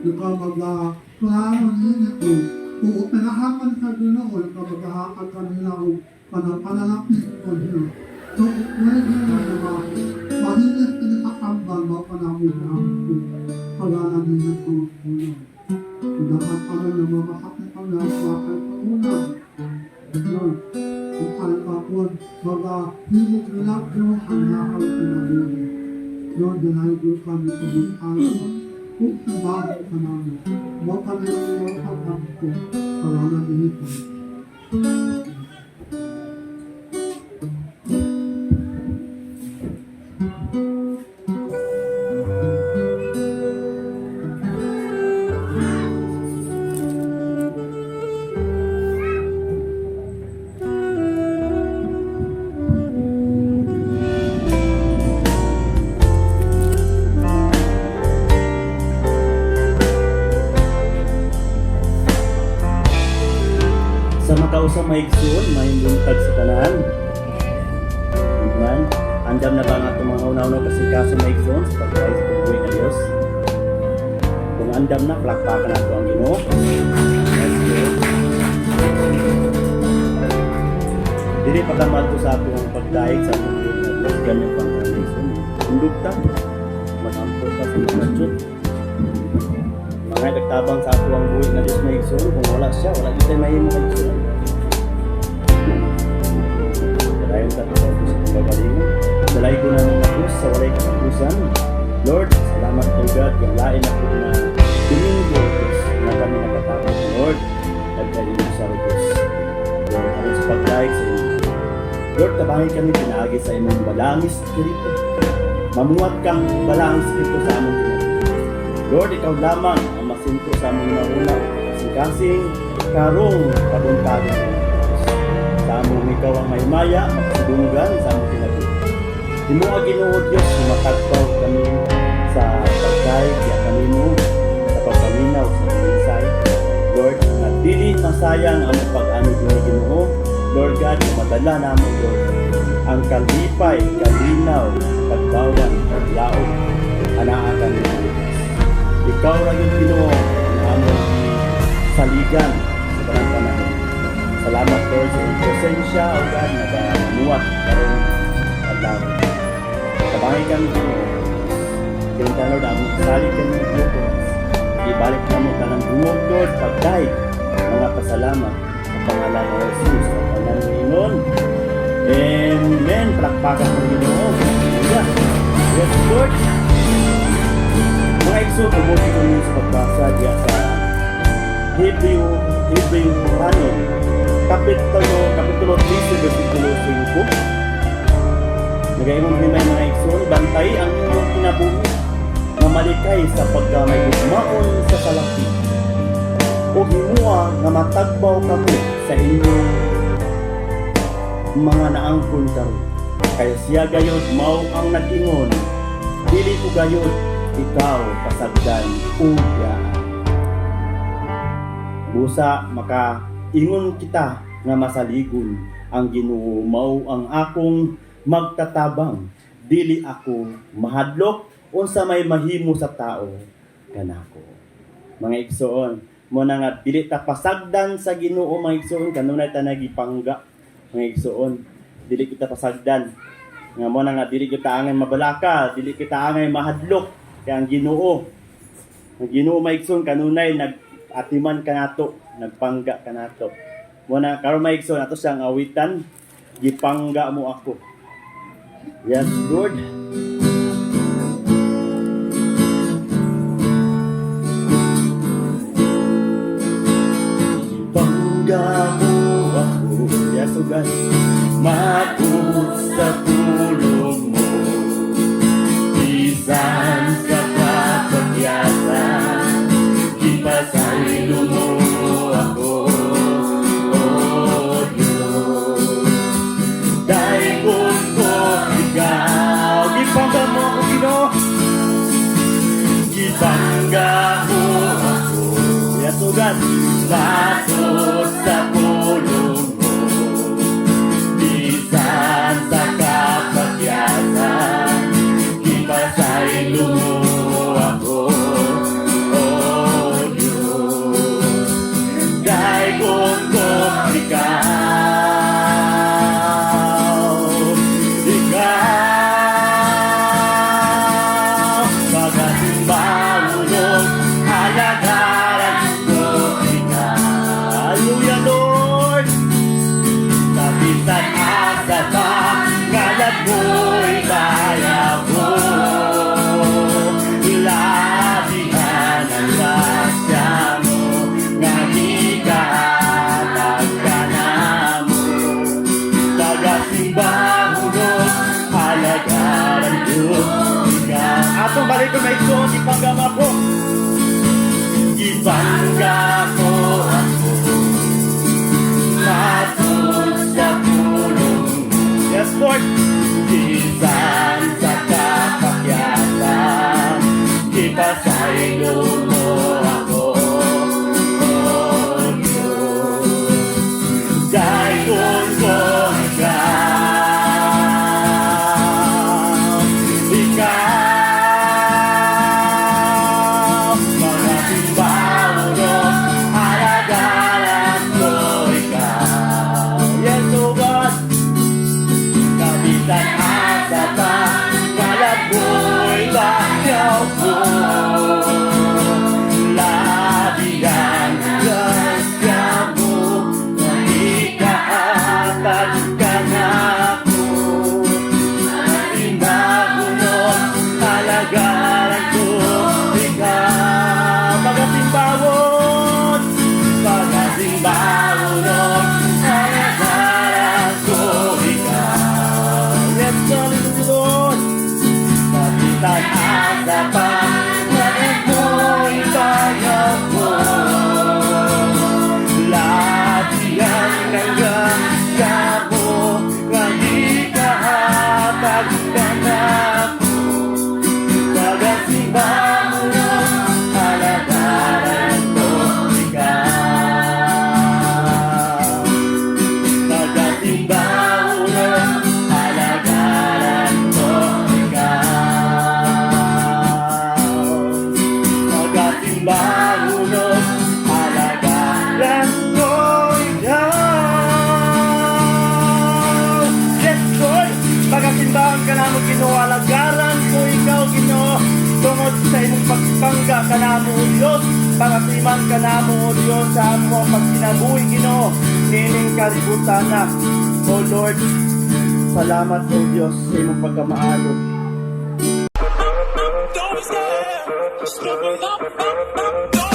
Ikaw mag-klaro ninyo kung uoperahan man sa Ginoo, ikaw maghahatag kanila og kanang panalapit ko niyo. So, pwede na nga mahilig kini katambal mo panahon na ang pagana ninyo ko ulo. Dapat ano na mamasakit ang lahat sa unang. Yun. Kung ano ka po, mag-himog nila yung ang nakal kinabuhi. Lord, dahil ko kami pag-usapan, kung sabaho ka namin, mo kami ang pag-ako, pangalan nito. Sa makausa maigsoon, may buntag sa tanan. Man, andam na ba nga itong mga una-una kasi kaso maigsoon sa pagkain sa pagbuhi ng Diyos? Kung andam na, plakpakan na ito ang Ginoo. Let's go. Dili pa ka madto sa atong pagdaig sa atong buhi ng Diyos, ganyan pa ang maigsoon. Undog ta, mag-ampo ta sa mga Diyos. Mga nagtabang sa ato ang buhi ng Diyos maigsoon, kung wala siya, wala kita mahimo maigsoon. Dalayan ka sa Diyos sa kagalingon. Dalay ko na ng Diyos sa walay katapusan. Lord, salamat to God. Yung lain ako na Domingo, Diyos, na kami nakatapos, Lord. Nagkalimog sa Diyos. Lord, aron sa pagdaig sa inyo. Lord, tabangi kami pinaagi sa imong balaang espiritu. Mamuhat kang balaang espiritu sa among kinabuhi. Lord, ikaw lamang ang masintro sa among nauna. Kasing-kasing karong kabuntagon ng Diyos. Sa among ikaw ang may maya, makasidunggan sa among kinabuhi. Himo Ginoo Dios, matagbaw kami sa pagdaig ya kanimo sa pagpaminaw sa mensahe. Lord, nga dili masayang ang pag-anod ni Ginoo. Lord God, madala namo Lord ang kalipay, kalinaw, tagbawan, paglaom, anaa kami Diyos. Ikaw ra gyud Ginoo ang among saligan sa tanang panahon. Salamat Lord sa iyong presensya, O God, nagamuat karong adlaw. Tabangay kami Ginoo. Kaya Lord, among isalig kami ng grupo. Ibalik namo tanang dungog Lord, pagdaig, mga pasalamat sa pangalan ni Jesus. Sa pangalan ni Ingon. Amen. Palakpakan ng Ginoo. Hallelujah. Yes, Lord. Mga igsoon, tumuti ko ninyo sa pagbasa diya sa Hebreo, Hebreo Hanon, Kapitulo 13, versikulo 5. Nagaingon ni may mga igsoon, bantay ang inyong kinabuhi nga malikay sa pagka may gugmaon sa salapi o himua nga matagbaw kamo sa inyong mga naangkon karon. Kaya siya gayod mao ang nag-ingon, dili ko gayod ikaw pasagdan o biyaan. Busa maka ingon kita nga masaligon ang Ginoo mao ang akong magtatabang, dili ako mahadlok unsa may mahimo sa tao kanako. Mga igsoon, mo na nga dili ta pasagdan sa Ginoo mga igsoon, kanunay ta nagipangga mga igsoon, dili kita pasagdan. Nga mo na nga dili kita angay mabalaka, dili kita angay mahadlok kay ang Ginoo. Ang Ginoo mga igsoon kanunay nag-atiman kanato, nagpangga kanato. Mo na karon mga igsoon ato siyang awitan, gipangga mo ako. Yes, Lord. Gipangga mo ako. Yes, oh God. Matut sa tulong mo. Bisan sa kapagyasan, ipasaylo mo ako, O Diyos. Daikon ko ikaw, Gipangga mo ako, Ginoo. Gipangga mo ako, Yes, oh God. Matut sa pulong mo. Bisan sa kapagyasan, ipasaylo mo ako, O ko, mga igsoon, ipanggam ako. Ipangga mo ako matud sa pulong mo. Yes, Lord. Bisan sa kapakyatan, ipasaylo mo ako, O Diyos. Dayon ko ikaw, ikaw, mga timbaunon, alagaran ko ikaw. Yes, oh God. Kabisan asa pa, kalaboy bayaw ko. Labi ang grasya mo, na ikahatag ka nako. Timbaunon, alagaran ko ikaw. Pagatimbawon. Pagatimbaunon, alagaran ko ikaw. Yes, hallelujah, Lord. Kapitan asa pa, mo'y bayaw ko. Labi ang nangga mo, nga ikahatag ka nako. Pagatimbaunon, alagaran ko ikaw. Pagatimbaunon, alagaran ko ikaw. Pagatimbaunon, alagaran ko ikaw. Yes, Lord. Pagasimbahan ka namo, Ginoo, alagaran ko ikaw, Ginoo. Tungod sa imong pagpangga ka namo, O Dios. Pagatiman ka namo, O Dios, sa among pagkinabuhi, Ginoo. Nining kalibutan na. O Lord, salamat, O Dios, sa imong pagkamaayo. Don't be scared. Step it up, up, up.